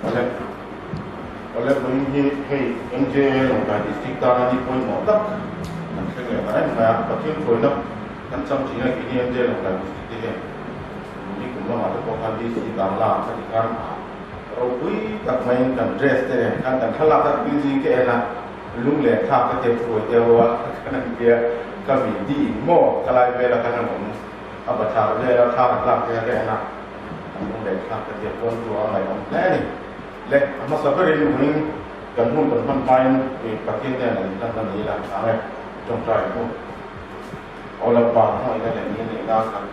Awle, awle vawiin hi hei MJA Lawngtlai District tana ni pawimawh tak kan thleng leh ta reng mai a, Pathian hruaina kan chang thin a keini MJA Lawngtlai District te hian ni kum lamah te pawh khan DC Bangla khati khan ropui tak maiin kan dress te nen khan kan thlalak a building te en a lunglen thlak te te hruai te ho a kan han tia ka mi di in maw khalai vela khan an awm a bathlar vela thla kan lak te ka en a. An lung leh thlak ka tia pawn chu a ngaihawm hle a ni. Le, a hmasa berin vawiin kan hun kan hman hmain Pathian nen an inhlan na ni ila ang e, tawngtai ang u. Aw Lalpa, hmangaihna leh ni neihna khat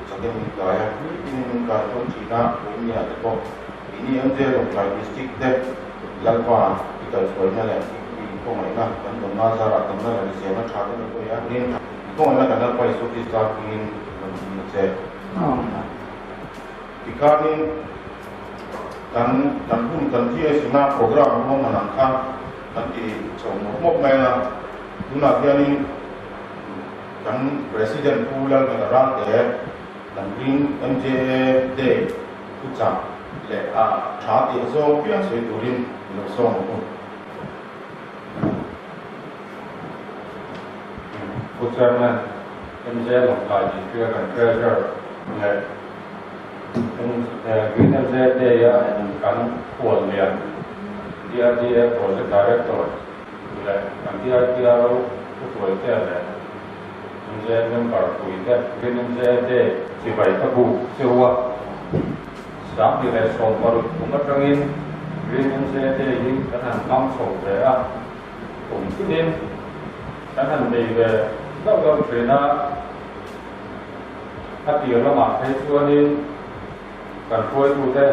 chakin min kai a, nitin min kai tawn thin a, vawiin ni ah te pawh keini MJ Lawngtlai District te Lalpa i kaihhruaina leh i khawngaihna kan dawnna zarah damna leh hriselna tha te min pe a, i khawngaihna kan Lalpa Isua Krista hmingin kan dil a che. Tikhanin kan kan hun kan GS ina program an awm ang kha kan ti chho mawp mawp mai a, tunah hianin kan President Pu Lalhmela Ralte kan Green MJA Day thuchah leh a tha tih zawng piang sawi turin i lo sawm ang u. Pu Chairman, MJ Lawngtlai District a kan Treasurer leh Green MJ Day-a kan khuallian DRDA Project Director leh kan DRPRO thuhruaite leh MJ member puite Green MJ Day chibai ka buk cheu a. 2016 kum atangin Green MJ Day hi kan han hmang chho ve a. Kum tinin kan han nei ve hlauh hlauh thin a, a tir lamah phei chuanin kan hruaitute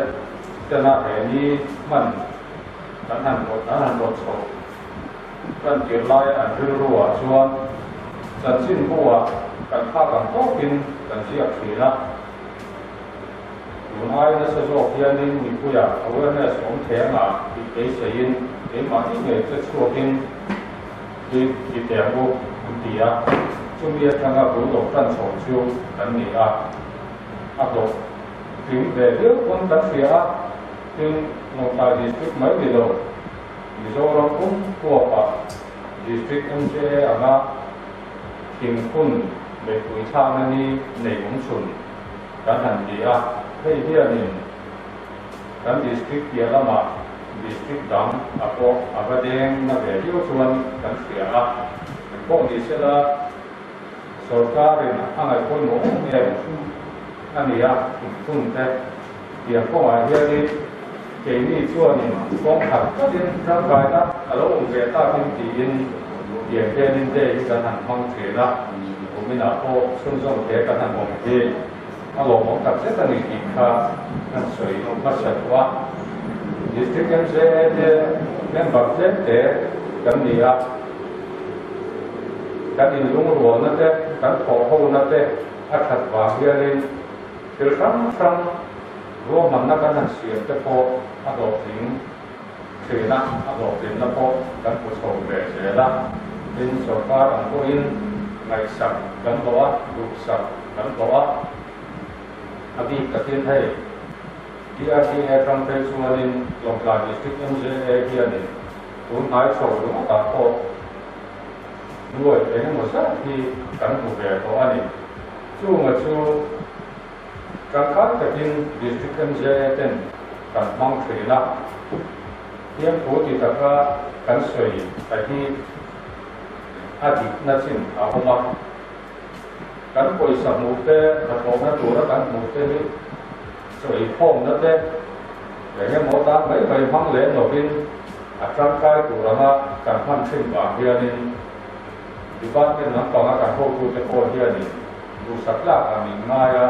tena he ni hman kan han kan han rawt chhoh kan tir lai an rilruah chuan chanchinbu-ah kan phak ang tawkin kan ziak thin a. Tun ai nasa zawk hianin mipuia awareness awm thei anga tih beiseiin keimahni ngei che chhuakin hi ti teh ang u an ti a, chumi atanga bul lo tan chho chu kan ni a, a hlawh tling ve viau pawn kan hria a, tin Lawngtlai District mai ni lo Mizoram pum huapah District MJA anga thingphun beihpui thlakna ni nei awm chhun. Kan han ti a, hei hianin kan district piah lamah district dang a pawh a va deng na ve viau chuan kan hria a, engpawh ni sela sorkarin a ngaihpawimawh em em a ni a, thingphun te tiang kawngah hianin keini chuanin kawng khat tlatin tangkaina a lo awm ve takin tiin tiang hianin day hi kan han hmang thin a. Kuminah pawh chhunzawm te kan han awm hi a lawmawm tak zet a ni tih kha kan sawi hmasa duh a. District MJA te member tlem te kan ni a, kan inlungrualna te, kan thawhhona te a that vang hianin thil hrang hrang ruahmanna kan han siam te pawh a hlawhtling thin a, a hlawhtlinna pawh kan hmu chho ve zel a. Tin, sorkar ang pawhin ngaihsak kan hlawh a, duhsak kan hlawh a. A bik takin hei DRDA atang phei chuanin Lawngtlai District MJA hianin tun hnai chho ringawtah pawh nuai eng emaw zat hi kan hmu ve tawh a ni. Chunga chu Tangkai takin District MJA ten kan hmang thin a, Thiamthu ti taka kan sawi ta hi a dikna chin a awm a. Kan pawisa hmuh te, hnathawhna tura kan hmuh te hi sawikhawmna te eng emaw tan mai mai hmang lem lovin a tangkai tur anga kan hman thin vang hianin Department lampanga kan hotute pawh hianin Duhsak tlak ah min ngai a,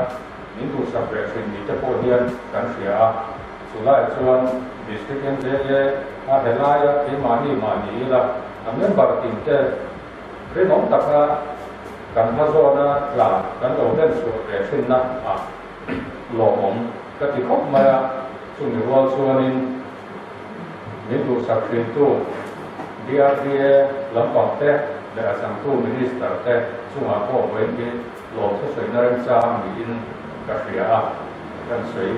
min duhsak ve thin ni te pawh hian kan hria a, chulai chuan District MJA a helai a keimahni mahni ila a member tin te rinawm taka kan hma zawna tla kan lo hlen chhuah ve thinna ah lawmawm ka ti khawp mai a, chumi rual chuanin min duhsak thintu DRDA lampang te leh a changtu Minister te chungah pawh vawiin hi lawm thusawiina remchang niin ka hria a, kan sawi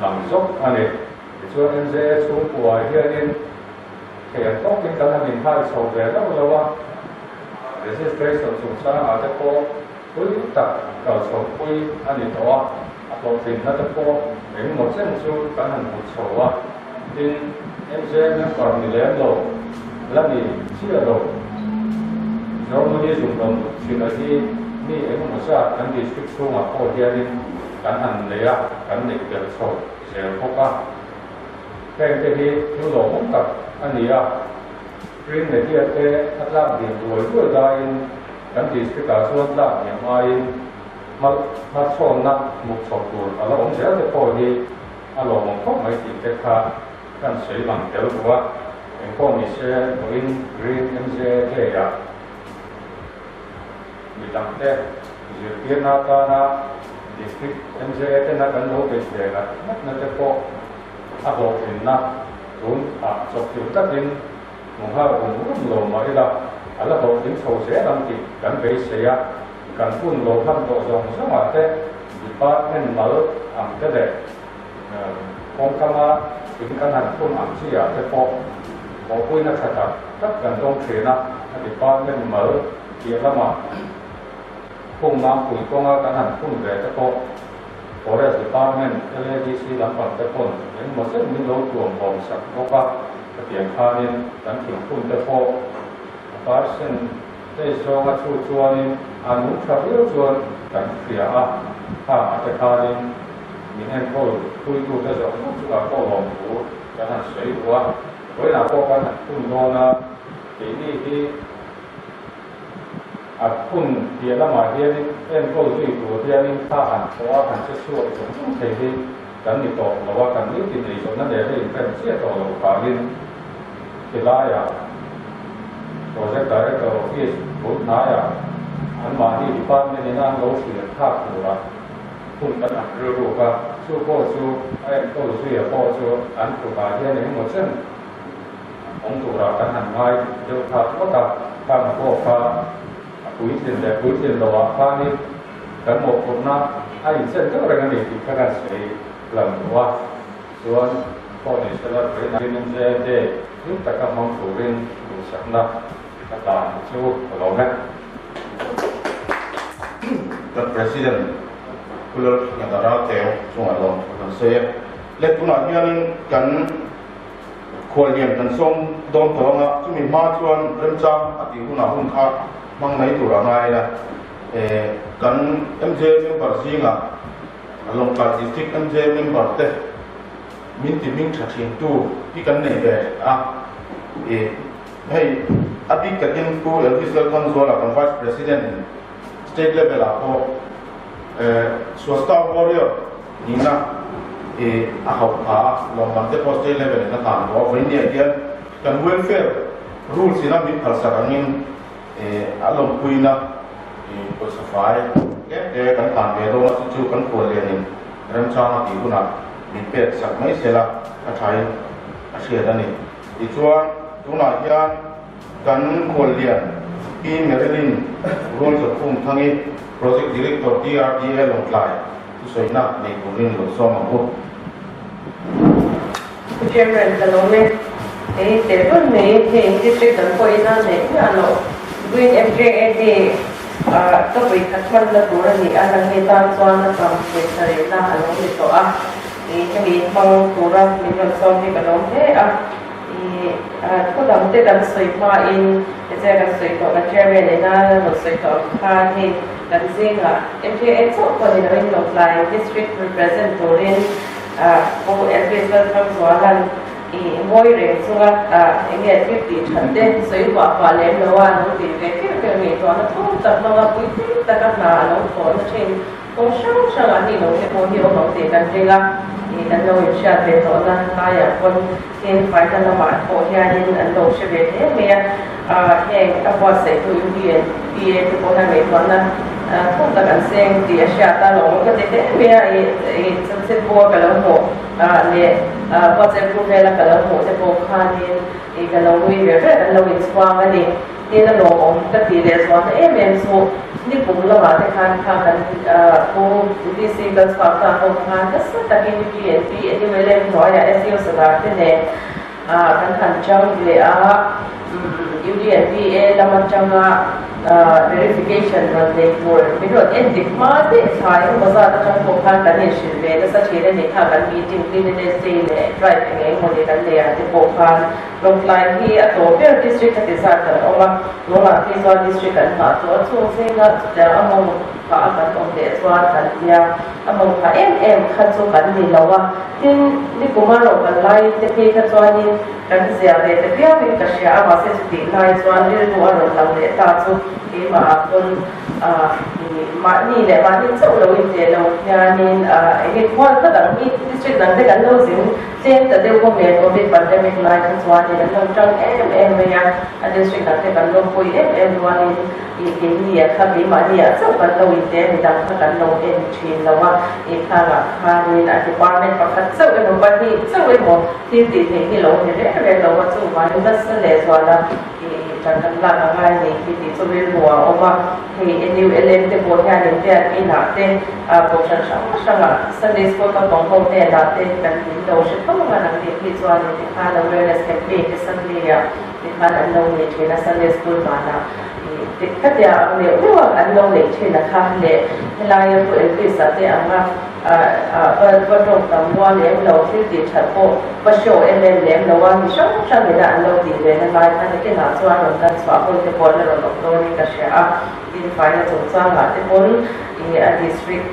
lang zawk a ni. Tichuan MJA chhungkuaah hianin thei ang tawkin kan han inhai chho ve lo lo a, registration chungchangah te pawh pui tak kal chhohpui a ni tawh a, a hlawhtlinna te pawh engemaw chen chu kan han hmu chho a. Tin, MJA member ni lem lo, la ni chiah lo, Germany zumrawn chhina hi mi engemaw zat kan district chhungah pawh hianin kan han nei a, kan neih belh chho zel bawk a. Heng te hi thil lawmawm tak a ni a, print media te a tlak hniam duai duai laiin kan district ah chuan tlak hniam aiin hmachhawnna hmuh chhoh tur a la awm zel te pawh hi a lawmawm khawp mai tih te kha kan sawi lang tel duh a, engpawh ni se vawiin Green MJ Day-ah mi dangte zirtirna atana District MJA tena kan lo beih ve ngat ngatna te pawh a hlawhtlinna tun ah chawpchilh takin hmu nghal rum rum lo mah ila a la hlawhtling chho zel ang tih kan beisei a, kan hun lo hman tawh zawng zawngah te Department mal ang te leh kawngkama in kan han phun ang chi ah te pawh thawhpuina tha tak tak kan dawng thin a, a Department mal piah lamah Hung Mangpui kawnga kan han phun ve te pawh Forest Department, LADC lampang te pawn engemaw chen min lo tuam hlawm sak bawk a, hetiang khanin kan thingphun te pawh a percentage zawnga chu chuanin a nung tha viau chuan kan hria a, khangah te khanin min enkawl puitute zawng zawng chungah pawh lawmthu kan han sawi duh a, vawiinah pawh kan han phun dawn a, keini hi. A phun piah lamah hianin enkawl zui tur hianin thla han thaw a, han che chhuak zawng zawng thei hi kan ni tawh lo a, kan nitin eizawnna nen a inrem chiah tawh lo vangin helaiah Project Director Office bul hnaiah anmahni department in an lo hrilh thlak turah hun kan han rilruk a, chu pawh chu a enkawl zuia pawh chu an kutah hian engemaw chen Awm turah kan han ngai deuh thlak ngawt a, khang pawh kha a puitlin leh puitlin loah khanin kan mawhphurhna a inchen deuh reng a ni tih kha kan sawi lang duh a, chuan pawh ni sela vawiin Women's Day hlim taka hmang turin duhsakna ka tan chu ka lawm e. Kan President Pu Lalthingheta Ralteu chungah lawmthu kan sawi e. Le tunah hianin kan. Khuallian kan sawm dawn tawh anga chumi hma chuan remchang a tih hunah hun kha hmang mai tur a ngai la. Kan MJ member zingah Lawngtlai District MJ member te min ti hming tha thin tu hi kan nei ve a. Hei a bik takin Pu Elvis Lalthanzuala kan Vice President in State level ah pawh Swasta Warrior Nihna i a hauh pha a, lawmman te pawh state level in a hlan tawh a, vawinia hian kan welfare rules ina min phalsak angin a lawmpuina pawisa fai tlem te kan hlan ve dawn a, chu chu kan khuallianin remchang a tih hunah min pek sak mai sela a thain a hriat a ni. Tichuan tunah hian kan khuallian Pi Marilyn Rualzakhum Thangi, Project Director DRDA Lawngtlai, Thusawiina nei turin lo sawm ang u. Pu Chairman ka lawm e. Hei teh run mai hei district dang pawhin a neih miah loh Green MJAD ah ka vawi khat hmanna tur a ni a, nangni tan chuan a tam pawisa rehna a lo ni tawh a, i hemi hmang tura min rawn sawm hi ka lawm hle a. I thu dang te kan sawi hmain hetiang kan sawi tawh kan chairman ina rawn sawi tawh ang khan hei kan zingah MJA chauh pawh ni loin Lawngtlai District represent turin Pu Elvis Lalthamzuala'n i ngawi reng chunga eng nge thil tih that te sawi huah huah lem lo a lo tih ve keuh keuh ngaihtuahna thum tak hmanga puitling taka hna a lo thawhna thin Kawng hrang hrangah ni lo te pawh hi awm ang tih kan ring a, ih kan lo inhriat ve tawhna laiah pawn tin faina lamah pawh hianin an lo hre ve hle mai a, ah heng a buatsaihtu UDNPA te pawh hian ngaihtuahna Thuk tak an seng tih a hriat a, lawm ka ti hle mai a, i chanchinbu a ka lo hmuh leh WhatsApp group vela ka lo hmuh te pawh khanin i ka lo nui ve vet an lo inchhuang a ni. Tin a lawmawm ka tih leh zualna em em chu nikum lamah te khan kha kan pu DC kal chhuak ta ho khan nasa takin PNP NULM hnuaiah SU Sadar te nen Kan han chang ve a, UDNPA lam atanga verification rawn nei tur min rawn en dik hma daih thlai emaw zat atang pawh khan kan inhrilh ve nasa thin a ni kha kan meeting cleanliness day leh drive eng eng emaw ni kan nei ah te pawh khan Lawngtlai hi a tawh ber district a ti zat kan awm a, tunah phei chuan district an nghah tawh a chung zinga chutiang a mawng phah a kan awm leh chuan kan tia a mawng phah em em kha chu kan ni lo a. Tin, nikuma ro kal lai te phei kha chuanin kan zia ve ta viauin ka hria a, mahse chutih lai chuan rilru a rawn lang leh ta chu keimah ah pawn mahni leh mahni chauh lo in teh lo hianin enge khual kha dang hi district dang te kan lo zin tlem ta deuh bawk nen covid pandemic lai kha chuanin an lo tang em em mai a, a district dang te kan lo pui em em rualin Ih keini ah kha keimahni ah chauh kan lo inte a midang kha kan lo en thin lo a, ih khangah khanin a department pakhat chauh emaw pahnih chauh emaw thil tih theih hi lo ni reng reng lo a, chuvangin nasa leh zuala ih tan kan lak a ngai ni khi tih chu rilru ah a awm a, hei NULM te pawh hianin biak inah te kohhran hrang hrangah Sunday school naupang ho hnenah te kan min lo hre tho ang a nang nih phei chuanin tikhan awareness campaign te Sunday ah tikhan an lo nei thin a Sunday school banah. Dik khatia ang neuh neuh a an lo neih thin a kha leh helaia pu Elvis-a te anga va va tawng tam lua lem lo thil tih that pawh va show em em lem lo a mi hrang hrang ina an lo tih ve na lai kha nakinah chuan rawn lan chhuah hun te pawh la rawn awm dawnin ka hria a tin faina chungchangah te pawn ih a district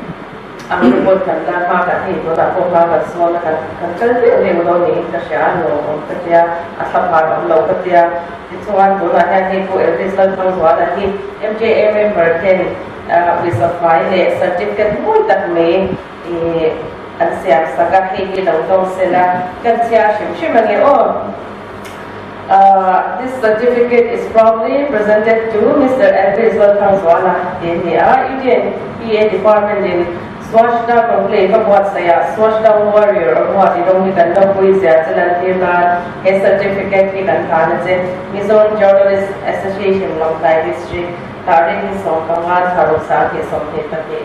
Ang report kan la hma kan hei tunah pawh hma kan sawn a kan kan kal deuh deuh lo niin ka hria a nuam awm ka tia a thla phar awm lo ka tia tichuan tunah hian hei pawh Elvis Lalthangzuala hi MJA member ten pawisa fai leh certificate mawi tak mai ih an siam sak a hei hi lo dawng sela kan chhiar hrim hrim ange aw. This certificate is proudly presented to Mister Elvis Lalthangzuala tih a ni a, UDNPA Department in Swachhta Conclave a buatsaih ah Swachhta Warrior award i rawng hi kan lo pui zia che lantir nan he certificate hi kan hlan a che. Mizo Journalist Association Lawngtlai District, Tarikh ni 15 thla ruk 2022.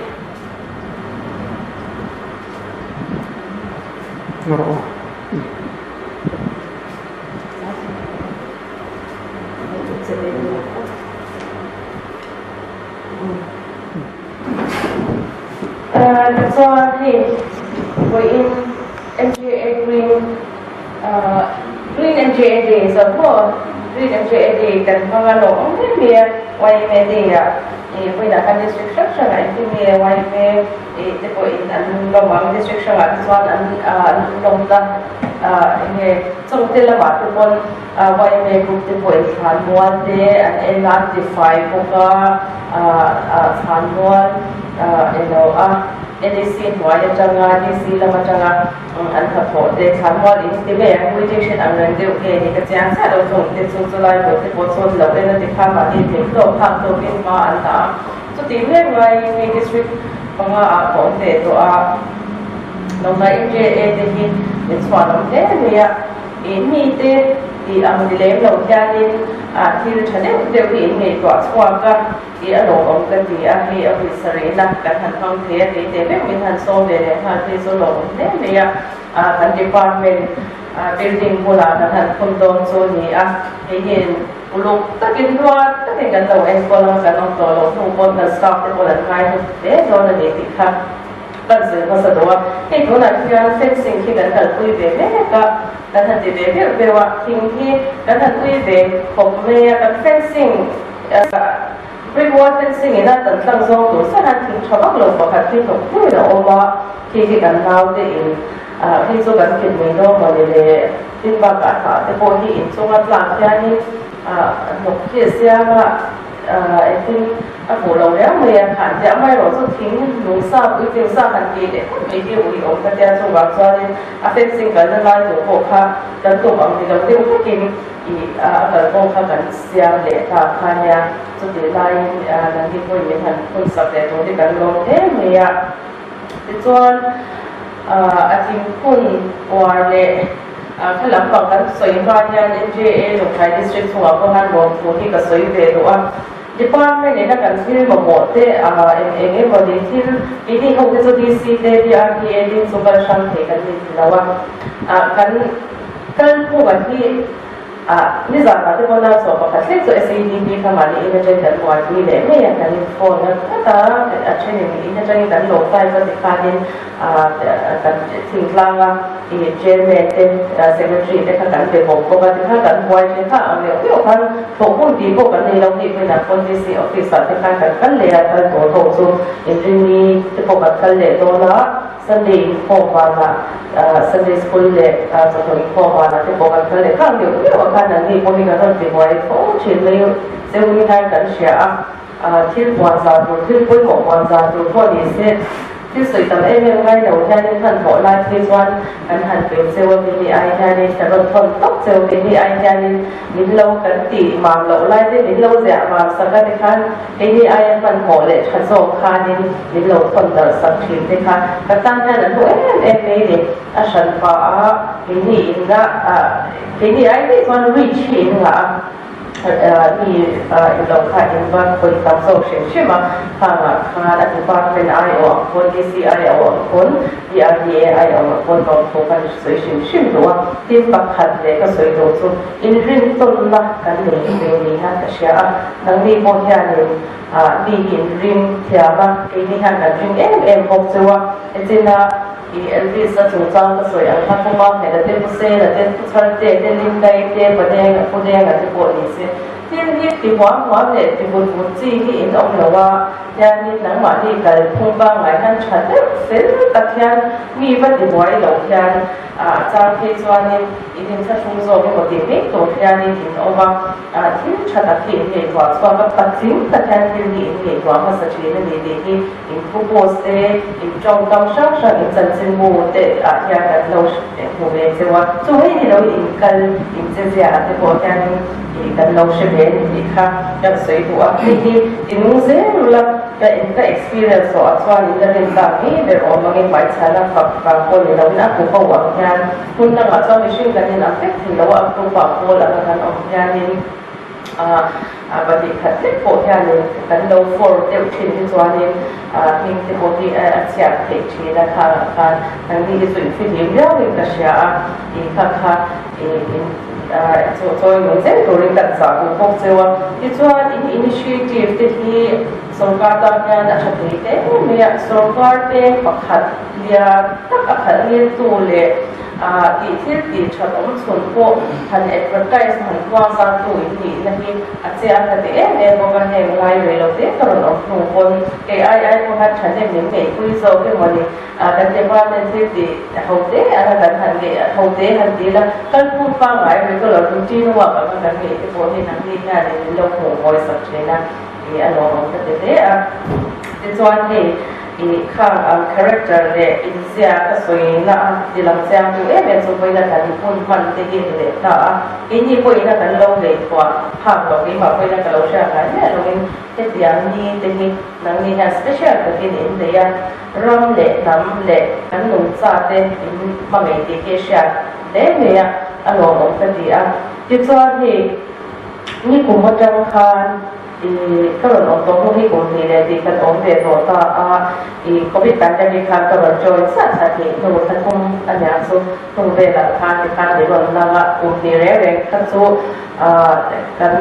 Tichuan hei vawiin MJA Green Green MJA Day zawh maw Green MJA Day kan hmang a lawm awm hle mai a YMA Day ah ih vawiinah khan district hrang hrangah engtin nge YMA ih te pawhin an lawm ang district hrangah te chuan an lawm ta eng nge chawngte lamah te pawn YMA group te pawhin thlan mual te an en a an tifai bawk a thlan mual elo a NEC hnuai atanga DC lam atanga an hnathawh te thlan mual in ti mai ang mutation ang reng deuh nge ni ka chiang chiah lo thung te chu chulai bawlh te pawh chuan lo en a ti kha mahni theih tawk phak tawkin hma an la a chutih mek laiin hei district panga ah ka awm ve tawh a. Lawngtlai MJA te hi min chhuah lo hle mai a, ih mite tih ang ni lem lo hianin ah thil tha deuh deuh hi in ngaihtuah chhuak a, ih a lawmawm ka ti a, hei a hui sarihna kan han hmang thei a, kei te meuh min han sawm ve leh nghal phei chu lawmawm hle mai a, ah kan department ah building bulah kan han phun dawn chu a ni a, hei hian uluk takin ruat takin kan lo enkawl ang kan awm tawh loh hnu pawn kan staff te pawn an ngai hnu hle dawn a ni tih kha. Kan zir hmasa duh a, hei tunah hian fencing khi kan kalpui ve mek a, kan han ti ve beuh beuh a, thing hi kan han ui ve khawp mai a, kan fencing brick wall fencing ina kan tlang zawng tur chiah hian thing tha vak lo pakhat hi hnawk hnuin a awm a, khi khi kan naute in hei chu kan kit mai dawn maw ni le, tin bakah hnah te pawh hi inchunga tlak hianin hnawk khi a siam a. Engtin a hmuh lo riau mai a, han ti amaherawh chu thing nung sa puitling sa han tih leh phawt mai hi ui awm ka tia chuvang chuanin a fencing kalna lai tur pawh kha kan tum ang ni lo deuh hlekin I a kalkawng kha kan siam leh ta kha nia, chutih laiin nangni pawhin min han phun sak leh tur hi kan lawm hle mai a. Tichuan a thingphun uar leh kha lampang kan sawi hma hian MJA Lungthai District chungah pawh han lawmthu hi ka sawi ve duh a. Department ina kan thil mamawh te eng eng emaw ni thil keini ho te chu DC te DRDA ding chu kal hrang thei kan ni ti lo a, kan kalphunga hi nizan ah te pawh nau chhuah pakhat hlek chu SEDP kha mahni in atangin kan buaipui leh mai a, kan in phone a tlat a, a thenin in atangin kan lo type a tikhanin kan thingtlang a i chairman te secretary te kha kan be bawk bawk a tikhan kan buai thin kha ang neuh neuh khan thawh hun tih pawh kan nei lo hei pawhin an pawn DC office ah te khan kan kal leh a kal tur ho chu inrinni te pawh kan kal leh dawn a Sunday inkhawm vanah Sunday school leh chawhnu inkhawm vanah te pawh kan kal leh kha ang neuh neuh ah khan an ni pawh hi kan rawn ti buai tho thin mai cheu ni hian kan hria a. Thil puan zah tur, thil pawimawh puan zah tur pawh ni se, thil sawi tam em em ngai lo hianin hmanhmawh lai phei chuan kan han pe cheu a, keini ai hianin kan rawn thawn tawp cheu, keini ai hianin min lo kan tih mam loh lai te min lo ziah mam sak a tikhan keini aia hmanhmawh leh tha zawk khanin min lo thawn darh sak thin te kha ka tan hian an hmu em em mai ni. A hran pah a, keini inna keini ai daih chuan reach hi in ngah a. Mi ilo kha in va khawih tam zawk hrim hrim a, khangah khan a department aiawh ang pawn, DC aiawh ang pawn, DRDA aiawh ang pawn lawmthu kan sawi hrim hrim duh a. Tin pakhat leh ka sawi duh chu inrintawnna kan nei ve ni hian ka hria a, nangni pawh hianin mi hi in ring thiam a, keini hian kan ring em em bawk cheu a, hechina I Elvis a chungchang ka sawi ang kha kawma hmela te pu Sela te pu Chharte te Lindai te Padenga pu Denga te pawh ni se thil hi ti huam huam leh ti vut vut chi hi in awm lo a, hianin nangmahni kal phung pangngai hian tha deuh fel tak hian mi va ti buai lo hian a chang phei chuanin in inthlahrung zawk emaw tih mai tur hianin in awm a, thil tha tak hi in ngaihtuah chhuak a, patling tak hian thil hi in ngaihtuah hmasa thin a ni tih hi In thu post te, in tawngkam hrang hrang, in chanchinbu te ah hian kan lo hmu ve cheu a, chu mai ni loin in kal, in che zia ah te pawh hianin ih kan lo hre ve a ni tih kha kan sawi duh a. Hei hi i nung zel rul a, ka in ka experience zawh ah chuan in la rin tak ngei ber awm angin hmaichhana fak vang pawh ni loin a hmu ho ang hian hmun dangah chuan mihring kan inang vek thei lo a, a group ah pawl anga kan awm hianin, A pahnih khat lek pawh hianin kan lo for deuh thin hi chuanin hming te pawh hi a chhiat theih thin a, khangah khan nangni hi chu in fihlim viauin ka hria a, i kha kha in chawi nung zel turin kan zah duh bawk cheu a. Tichuan in initiative te hi sawrkar tan hian a tha thei hle mai a, sawrkar peng pakhat lian tak a khalh ngiltu leh Tih thil tih that awm chhun pawh han advertise han huang zan tu in nihna hi a che a ka ti em em bawk a, heng lai rei lo te ka rawn awm hnu pawn kei ai ai pawha thahnem min ngeihpui zawk emaw ni kan department thil tih ho te anga kan han ngeih ho te han ti ila kalphung pangngai regular routine work anga kan ngeih te pawh hi nangni hianin min lo hmuh mawi sak thin a i a lawmawm ka ti hle a. Tichuan hei I khang ang character leh inzia ka sawi na a ti lang chiang tu em em chu vawiina kan hun hman te hi ni leh ta a, keini pawhin a kan lo ngaihtuah phak loh keimah pawhin a ka lo hriat ngai miah loin hetiang ni te hi nangni hian special takin in nei a, ram leh hnam leh kan nungcha te in hmangaih tih hi hriat hle mai a, a lawmawm ka ti a. Tichuan hei nikum atang khan. I ka rawn awm tawh hnu hi kum hnih leh tih kan awm ve tawh ta a, i Covid pandemic khan ka rawn join chiah thla hnih hnu thla thum a nia chu hnu velah khan tikhan min rawn lang a, kum hnih reng reng kha chu kan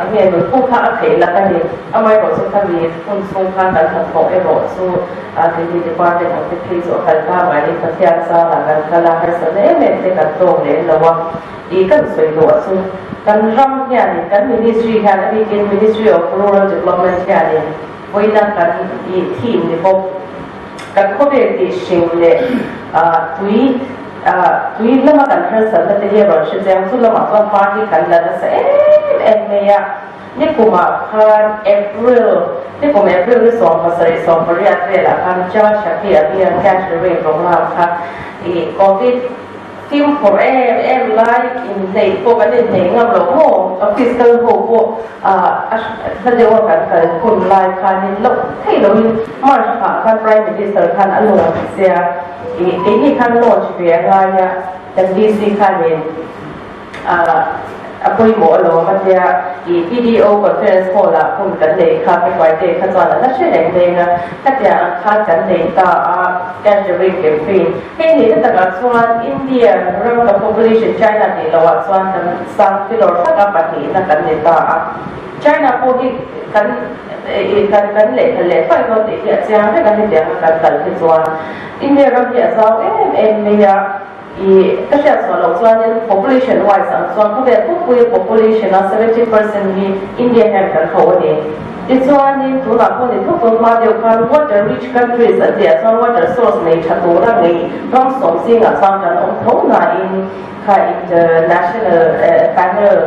eng nge nunphung kha a theih lak a ni. Amaherawh chu khami hun chhung khan kan hnathawh erawh chu keini department ang te phei chu a kal ta ngaiin Pathian zarah kan kal a, harsatna em em te kan tawk lem lo a. I kan sawi duh a chu kan ram hianin kan ministry hian a bikin Ministry of Rural Development hianin vawiina kan i theme ni bawk kan khawvel tih hring leh tui tui lama kan harsatna te hi a rawn hre chiang chu lamah chuan hma hi kan la nasa em em mai a nikumah khan April nikum April ni 77 18 velah khan Jal Shakti Abhiyan Cash Rebate program kha i Covid. Fimkhur em em lai inhneih pawh kan inhneih ngam lo maw? Office kal ho pawh a hla deuha kan kal hun lai khanin loh theih loin March thlah khan Prime Minister khan a launch sia ih keini khan launch ve a ngai a, kan DC khanin. A pawimawh alawm a tia i PDO conference hall ah hun kan nei kha ka hruaite kha chuan a la hre reng reng a, khatiang ang khan kan nei ta a cash the ring campaign. Hei ni na takah chuan India ram ka population China tih loh ah chuan kan sang filawr hlak a pahnihna kan ni ta a, China pawh hi kan kan kan lehkha leh thuai dawn tih hi a chiang vek a hetiang a kan kal hi chuan India ram hi a zau em em mai a. I ka hriat chhuah loh chuanin population wise ang chuan khawvel pumpuia population a 70% hi India hian kan ho a ni. Tichuanin tunah pawh ni thawk dawn hma deuh khan water rich countries an tihah chuan water source nei tha tura ngei ram sawm zingah chuan kan awm tho nain kha international panel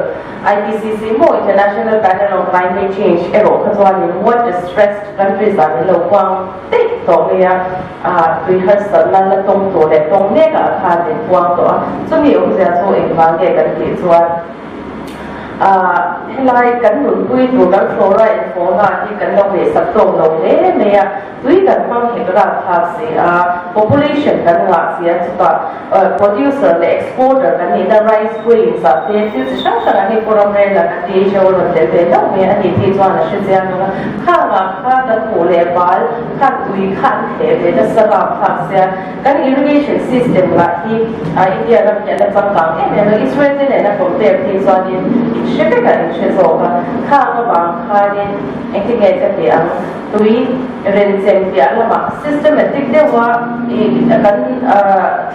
IPCC maw International Panel on Climate Change erawh kha chuanin water stressed countries ah min lo puang daih tawh mai a. Tui harsatna la tawng tawh leh tawng mek ah khan min puang tawh a, chumi awmzia chu engvang nge kan tih chuan helai kan nunpui tur kan flora and fauna hi kan lo ngaihsak tawk lo hle mai a, tui kan hmang hek rat thlak si a, population kan ngah si a, chutah producer leh exporter kan nihna rice grains ah te thil chi hrang hrang ah hei pawh ramrel ah kan DHO a rawn tel ve hlauh mai a, ani phei chuan a hre chiang ang a, khang ah khan kan hmuh leh bal Khan tui kha an theh ve nasa bak thlak sia, kan irrigation system lah hi India ram hi a la changkang em em a, Israel te nena compare phei chuanin in hre vek a, in hre zawk a, khang avang khanin engtin nge ka ti ang, tui renchem piah lamah systematic deuha kan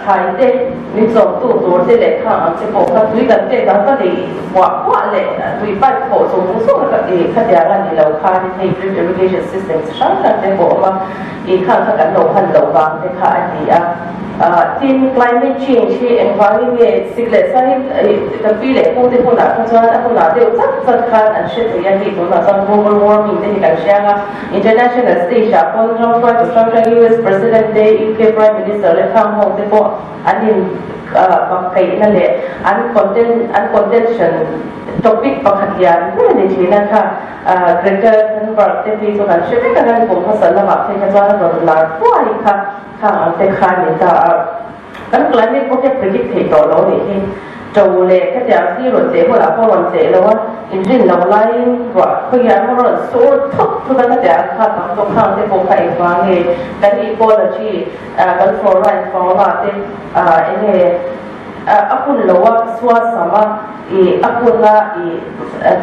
thlai te min chawmtu tur te leh khang ang che pawh kha tui kan pek ang ka lei huah huah leh tui pipe khawh zawng zawng a khatiang a ni lo khanin hei drip irrigation system chi hrang hrang te pawh awm a, ih khang kha kan lo hman loh vang te kha a ni a. Tin, climate change hi engvangin nge sik leh sa hi kan pi leh pu te hunah kha chuan a hunah deuh chat chat khan an hre thei a, hei tunah chuan global warming te hi kan hria ang a, international stage ah pawn ram hruaitu hrang hrang US President te, UK Prime Minister leh khang ho te pawh an in bakkaihna leh an content an contention topic pakhat lian ber a ni thin a kha. Greta Thunberg te phei chu kan hre vek a, kan kum hmasa lamah phei kha chuan a rawn lar huai kha khang ang te kha a ni ta a. Kan climate pawh hi a predict theih tawh lo nih hi. To leh khatiang hi rawn tleh hunah pawh rawn tleh lo a, inrin lo laiin ruah khawiah emaw rawn sur thut thut a khatiang kha tam tawh khang te pawh kha engvang nge kan ecology kan flora and fauna te eng nge a hun lo a suasam a I a huna i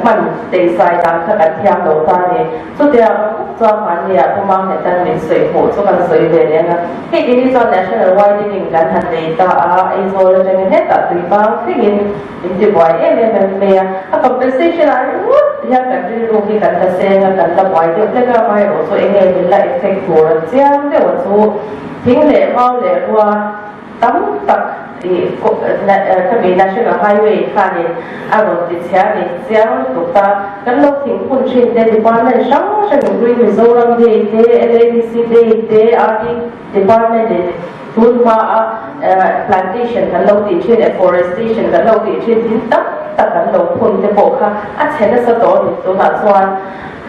hman teisai dan kha kan thiam lo ta a ni. Chutiang ang bawk chuan mahnia puma nghetan min sawi hmuh chu kan sawi ve leng a. Hei ti hi chuan National Widening kan han nei ta a, Aizawl atangin hetah tuibang thlengin min ti buai em em em mai a. A compensation ah ringawt hian kan rilru hi kan la seng a, kan la buai deuh hlek a, amaherawh chu enge min la effect tur a chiang deuh a chu thing leh mau leh rua, Tam tak i khami National Highway khanin a rawn ti chhia ni chiang lutuk ta. Kan lo thingphun thin te department hrang hrang in Green Mizoram Day te, LADC Day te, RD department in tun hma a plantation kan lo tih thin, afforestation kan lo tih thin thil tam tak kan lo phun te pawh kha a chhe nasa tawh a ni tunah chuan.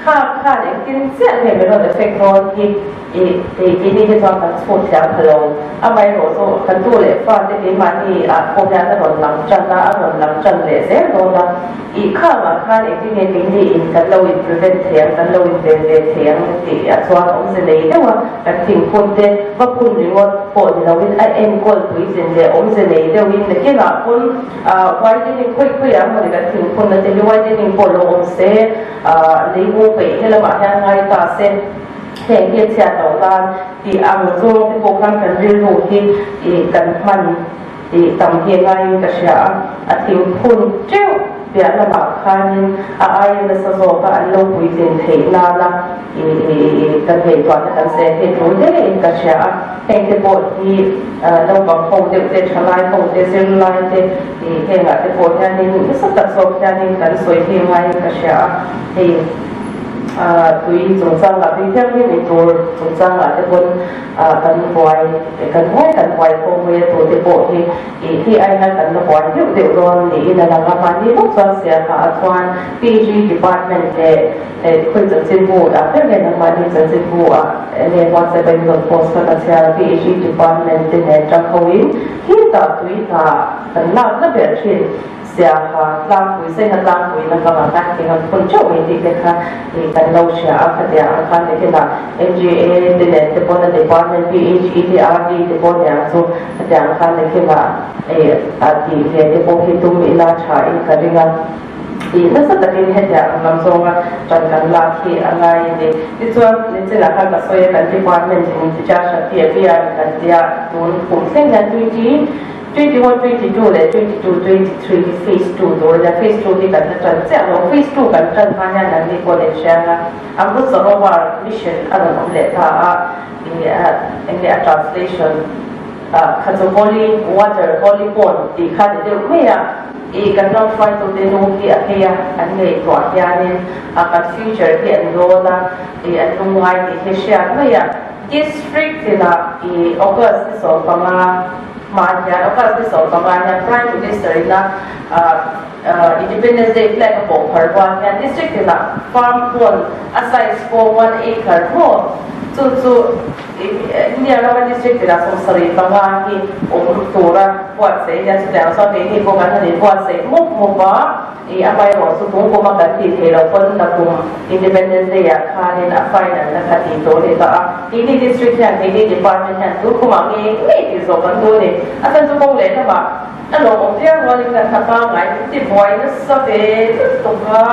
Kha khan engtin chiah nge min rawn effect dawn hi i tih tih ni hi chuan kan chhut thiam pha lo. Amaherawh chu kan tu leh fa te keimahni ah pawh hian a rawn lang tan a, a rawn lang tan leh zel dawn a. I khangah khan engtin nge keini in kan lo in prevent thei ang, kan lo in ven ve thei ang tih ah chuan awmze nei deuh a, kan thingphun te va phun ringawt pawh ni loin a enkawl puitlin leh awmze nei deuhin nakinah pawn widening khawi khawi ah mawni kan thingphun na te hi widening pawh lo awm se. Leibu peih he lamah hian ngai ta se, heng hi a chhiat loh nan tih ang zawng te pawh khan kan rilru hi kan hman tih tam hi a ngaiin ka hria a, a thingphun teuh piah lamah khanin a aia nasa zawka an lo puitlin theih nana kan ngaihtuahna kan seh hi tul hlein ka hria a, heng te pawh hi naupang ho deuh te, thalai ho te, zirlai te, Hengah te pawh hianin nasa tak zawk hianin kan sawi hi ngaiin ka hria a, hei Tui chungchangah, tui thianghlim in tur chungchangah te pawn kan buai, kan buai kan buai fo mai a, tute pawh hi ih hi ai hian kan la buai deuh deuh dawn niin a lang a, mahni lawk chuan sialhah chuan PG department leh khawi chanchinbu ah ber nge nangmahni chanchinbu ah nge WhatsApp a in rawn post kha ka chhiar a, PG department te nen tang ho in khitah tui hna kan lakna ber thin. Siaha tlangpui Saiha tlangpui lampangah khan thing an phun theuh mai tih te kha ih kan lo hria a, khatia ang khan nikinah MGA te nen te pawn a department PHE te RD te pawh niang chu khatia ang khan nikinah ih a tih ve te pawh hi tum ila tha in ka ring a, ih nasa takin hetiang ang lam zawnga tan kan lak hi a ngai a ni. Tichuan nichinah khan ka sawi a kan department in Jashati a bian kan tia tun kum thleng hian 20 21, 22 leh 22, 23 hi phase 2 tur a nia, phase 2 hi kan la tan chiah lo, phase 2 kan tan hma hian an ni pawh inhriang a, Amrit Sarovar mission a rawn awm leh ta a, ih eng nge a translation ah kha chu holy water, holy pond tih kha ni deuh mai a, ih kan ram hruaitute nu hi a phei a, an ngaihtuah hianin a kan future hi an dawn a, ih an lungngai tih hi hriat mai a, district tinah ih August ni 15. Hmah hian August ni 15 hian Prime Minister ina Independence Day flag a pawh phar rual hian district tinah farm pond a size pawh 1 acre maw chu chu India rama district tinah 75 hi awm tura buatsaih hian chutiang chuan keini pawh kan han inbuatsaih mup mup a. I amaherawh chu tung kuma kan tih theih loh pawn nakum Independence Day ah khanin a final na kha tih tur a ni ta a. Keini District hian, keini Department hian tun kumah ngei ngei tih zawh kan duh a ni. A chhan chu kawng leh lamah a lawmawm viau rualin kan hna pangngai min ti buai nasa ve lutuk a.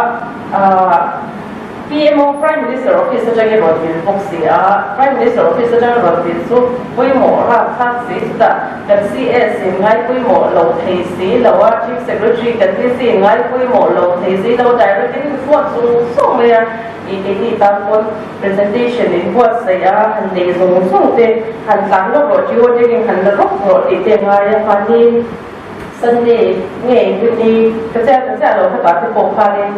PMO, Prime Minister Office atangin rawn dil bawk si a, Prime Minister Office atanga rawn dil chu pawimawh rapthlak si, chutah kan CS in ngai pawimawh lo thei si lo a, Chief Secretary kan DC in ngai pawimawh lo thei si lo, direct in phone zung zung mai a, ih keini tan pawn presentation in buatsaih a, han nei zung zung te, han tlan lawk rawh, geo tagging han la rawk rawh tih te a ngai a, mahni Sunday ngei ni ka chiah ta chiah lo khatah te pawh khanin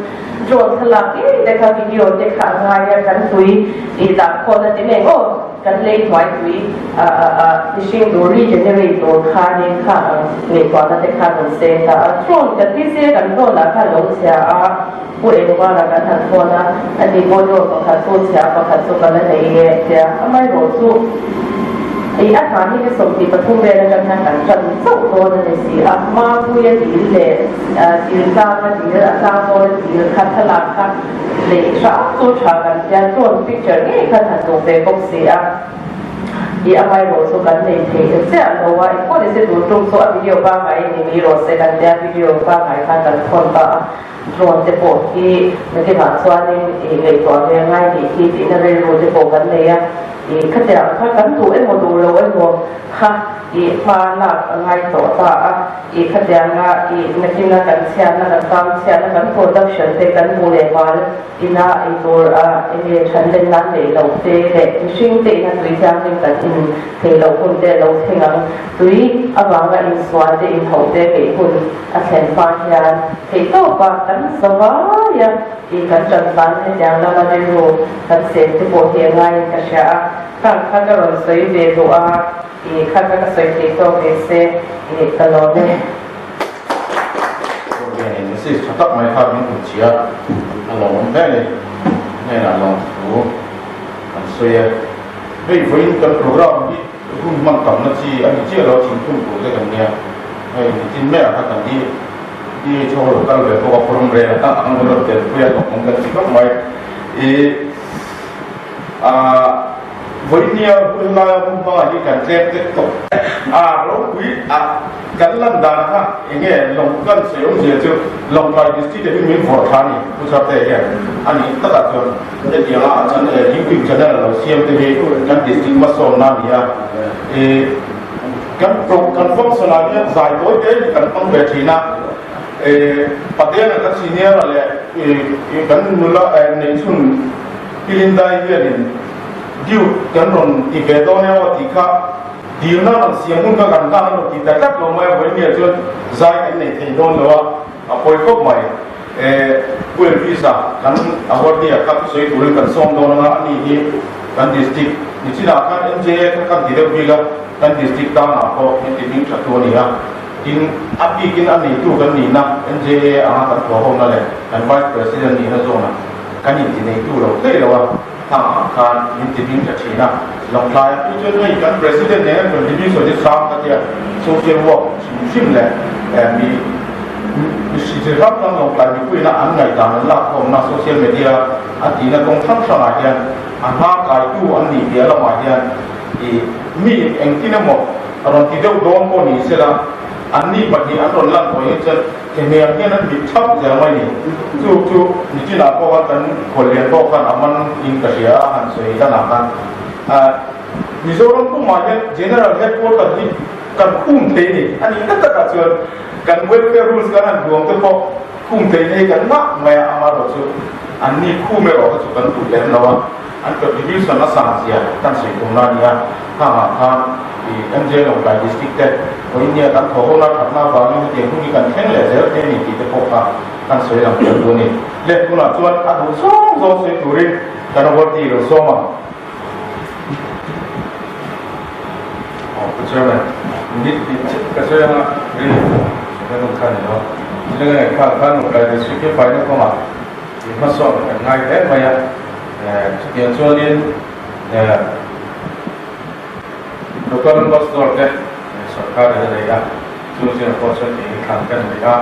drone thlalak ngei te kha video te kha a ngai a, kan tui ih dah khawn a ti mai aw, kan lei hnuai tui mihring tur regenerate tur khanin kha ang ngaihtuahna te kha rawn seng ta a, drone kan ti se kan drone ah khan lo chhia a, Pu Engvara kan han thawn a, ani pawh drone pakhat chu chhia pakhat chu ka la nei e tia amaherawh chu ih a hna hi ni 23 vel atang hian kan tan chauh dawn a ni si a, Mapuia dil leh dil tlanga dil a tlang zawna dil kha thlalak kha neih hram chu tha kan tia drone picture ngei khan han duh ve bawk si a, ih amaherawh chu kan nei thei ta chiah lo a, engpawh ni se tun tum chu a video pangngai ni mi rawh se kan tia video pangngai khan kan thawn ta a. Drone te pawh hi nakinah chuanin ih ngaihtuah ve ngai tih hi tihna rilru te pawh kan nei a, ih khatiang kha kan duh emaw duh lo emaw kha ih hma lak a ngai tawh ta a, ih khatianga ih nakina kan chhiatna kan kam chhiatna kan production te kan hmuh leh hmal ina ei tur a enge than len nan neih loh te leh mihring te ina tui thianghlim kan in theih loh hun te lo thleng ang tui avanga insual te inhauh te peih hun A thlen hma hian theihtawpa kan zavai a, ih kan tan tan hetiang lama rilru kan seng te pawh hi a ngaiin ka hria a, khang kha ka rawn sawi ve duh a, ih kha kha ka sawi thei tawk ve se, ih ka lawm e. Hianin message tha tak mai kha min hmu chhia a lawmawm hle a ni. Hnenah lawmthu kan sawi e. Hei vawiin kan program hi Hun hman tamna chi a ni chiah lo, thingphun tur te kan nia. Hei nitin maiah kha kan di DHO lo kal ve bawk a, forum rel a ang rawn tel pui a hlawk awm kan ti khawp mai. I ah vawinia hun laia hun hmangah hi kan tlem tek tawp. A ropui a kan lan dan kha enge lawng kan sawi awmzia chu Lawngtlai District ah hian min vawrh thla a ni Pu Charte hian a nih takah chuan. Hetianga a chan leh YouTube channel a lo siam te hi kan district hmasawnna a ni a, ih kan pro kan function ah hian zai tawi te hi kan hmang ve thin a, ih Patena kan senior a leh ih kan nula eh neihchhun Pilindai hianin due kan rawn ti ve dawn emaw tih kha dilna rawn siam hun kha kan nghak a rawn ti ta tlat lo mai a, vawiin hian chuan zai kan nei thei dawn lo a, a pawi khawp mai. Eh. Pu Elvis-a kan awardee-ah kha thusawi turin kan sawm dawn anga ani hi kan district nichinah khan MJA kha kan ti deuh bik a, kan district tangah pawh min ti hming tha tu a ni a. Tin, a bikin a neitu kan nihna MJA anga kan thawhhawmna leh kan Vice President nihna zawnah kan inti neitu lo thei lo a, thangah khan min ti hming tha thin a. Lawngtlai a pu chuan hei kan President nen contribution hi sang ka tia social work hrim hrim leh mi mi hri hrang hrang Lawngtlai mipuiina an ngaihdan an lakkhawmna social media an tihna kawng hrang hrangah hian a hna kaitu an nih piah lamah hian i mi engtin emaw rawn ti deuh dawn pawh ni sela, anni pahnih an rawn lan tawh hi chuan thehmel hian an mit thap zel mai ni. Chu chu nichinah pawh khan kan khuallian pawh khan a man in ka hria a han sawi danah khan Mizoram pumah hian General Headquarter hi kan khum thei ni a nih na takah chuan kan welfare rules kan han duang te pawh khum thei nei kan ngah mai a, amaherawhchu anni khum erawh kha chu kan duh lem lo a. An contribution a sang zia kan sawi tumna a ni a, khangah khan i MJ Lawngtlai District te aw India kan thaw hona thatna avangin hetiang hun hi kan thleng leh zel thei a ni tih te pawh kha kan sawi lang tel duh a ni. Le tunah chuan a duh zawng zawng sawi turin kan awardee lo sawm ang. Aw Pu Chairman, minute hnih chiah ka sawi anga ri ka rawn kha ni lo. Thil eng eng kha khan Lawngtlai District hi faina kawngah I hmasawn kan ngai hle mai a, chutiang chuanin local bus dawr te sorkar in a nei a, chu zir pawh chuan eng thlan kan nei a,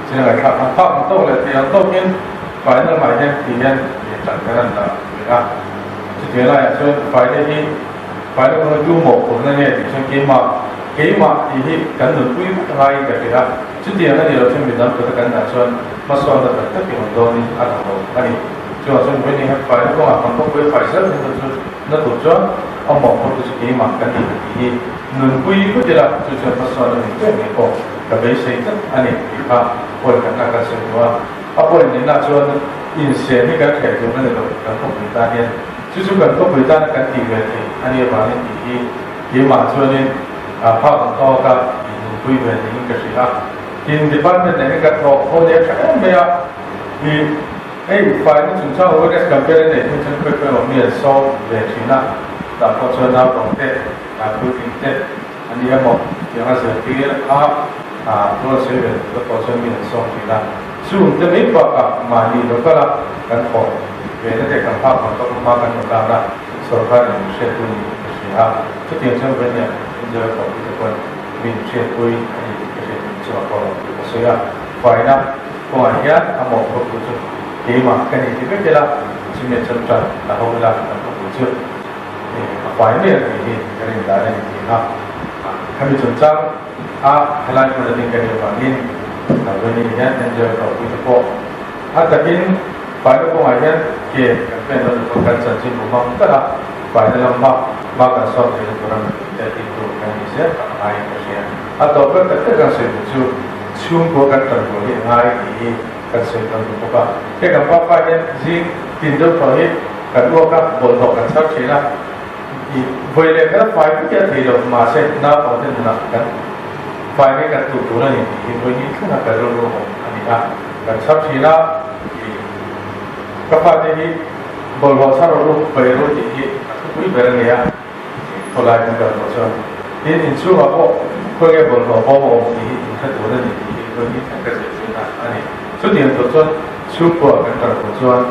zir ngaihthlak ang phak ang tawk leh thei ang tawkin faina lamah hian ti hian tan kan han dah ve a, chutiang laiah chuan faina hi faina kawng hi tu mawhphurhna nge tih chuan keimah keimah tih hi kan nunpui vek ngaiin ka hria a, chutiang a ni lo chuan midang kut a kan dah chuan Hmasawnna tak tak i awm dawnin a lang lo a ni. Chuvang chuan Vawini hian faina kawngah kan khawpui fai zel thei chu na tur chuan a mawhphurtu chu keimah kan ni tih hi nunpui vut ila chu chuan hmasawnna min pek ngei pawh ka beisei tlat a ni tih kha point khatna kan sawi duh a. A point nihna chuan insiam hi kan hreh tur a ni lo kan khawpui tan hian chu chu kan khawpui tana kan tih ve theih a nih avangin tih hi keimah chuanin phak ang tawka nunpui ve niin ka hria a. Tin, department nen hian kan thawk ho leh tha em mai a, i hei faina chungchang awareness campaign a neih hun chuan khawi khawi emaw mi an sawm ve thin a, tah pawh chuan naupang te, puitling te an ni emaw tiang a zirtir a, rual sawi ve tur te pawh chuan mi an sawm thin a, chung te mai bakah mahni lo kal a kan thawk ve na te kan phak ang tawk hma kan rawn lak a, sorkar in min hriatpui niin ka hria a, chutiang chuan vawiin India thawhpui te pawhin min hriatpui a ni tih ka hriat theih chu a pawh lo tih ka sawi a, faina kawngah hian a mawhphurtu chu keimah ka ni ti vek ila, chumi a chuan tan la ho ila kan khawpui chu a fai mai ang tih hi ka rin dan a ni tih kha khami chungchang a helai hmun a ding ka nih avangin Veni hian Angel khawpui te pawh a takin faina kawngah hian ke kan pen lo ni kan chanchin bu hmang tlat a, faina lam hma hma kan sawm theihna tur a mipui te tih tur kan ni zel tak ngaiin ka hria. A tawp ber tak tak kan sawi duh chu chhungkua kan tan tur hi a ngai tih hi kan sawi tam duh bawk a. Hei kan pa pa hian zing tin deuh tawh hi kan uak a, bawlhhlawh kan chhar thin a, i vawi leh khat a fai vek hi a thei lo, mahse naupangte nunah kan fai mai kan tuh tur a ni tih hi vawi hnih thleng a ka rilru awm a ni a, kan chhar thin a, i ka fate hi bawlhhlawh chhar rawh u, pai rawh u tih hi a thupui ber a ni a. Khawlai kan kal tawh chuan tin inchhungah pawh khawi nge bawlhhlawh bawm a awm tih hi in hre tur a ni tih hi vawi hnih thleng ka zir thin a a ni. Chutiang tur chuan chhungkua kan kal tawh chuan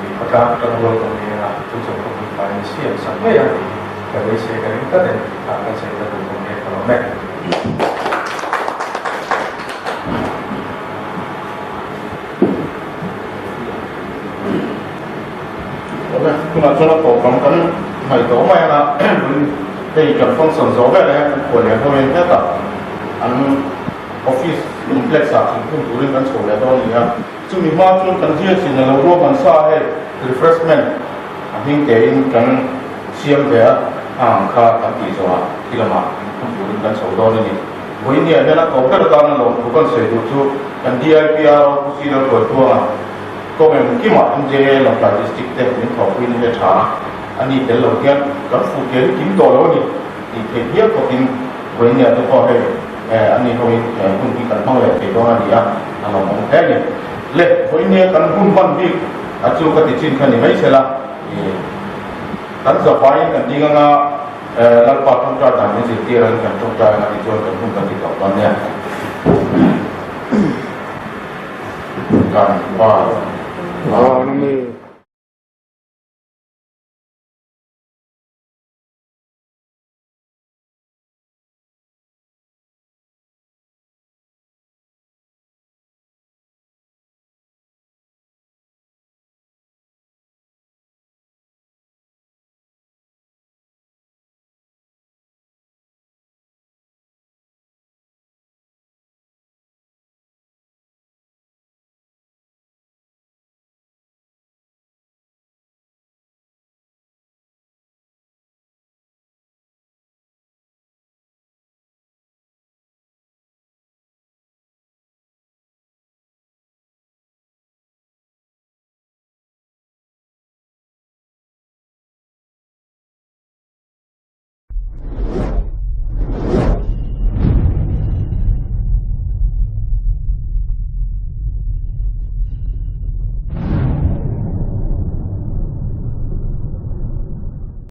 mi khawtlang atang rual kan ni anga chu chuan khawpui fai an siam sak mai ang tih hi ka beisei ka ring tlat a ni tih kha kan sawi ta duh bawk nge ka lawm e. Awle, tunah chuan a tawp ang kan hnaih tawh mai ang a, hei kan function zawh vel ah hian kan khual lian ho hian hetah an office complex ah thingphun turin kan chho leh dawn a ni a, chumi hma chuan kan GS in a lo ruahman sa a hei refreshment a hming tein kan siam ve a, a ang kha kan tih zawhah khi lamah thingphun turin kan chho dawn a ni. Vawinia hian a tawp ber atana lawmthu kan sawi duh chu kan DIPRO Pu Silo Tuaituanga Kawng engkimah MJA Lawngtlai District te min thawhpui na hi a tha a, a ni tel lo hian kan fuh tel hi kim tawh lo a ni tih theih hial khawpin Vawinia te pawh hei a ni hoin hun hi kan hmang leh thei dawn a ni a, a lawmawm hle a ni. Le, vawinia kan hun hman bik a chu ka ti chin kha ni mai se la, kan zavaiin kan ding anga Lalpa tawngtai dan min zirtir angin kan tawngtai anga tichuan kan hun kan ti tawh.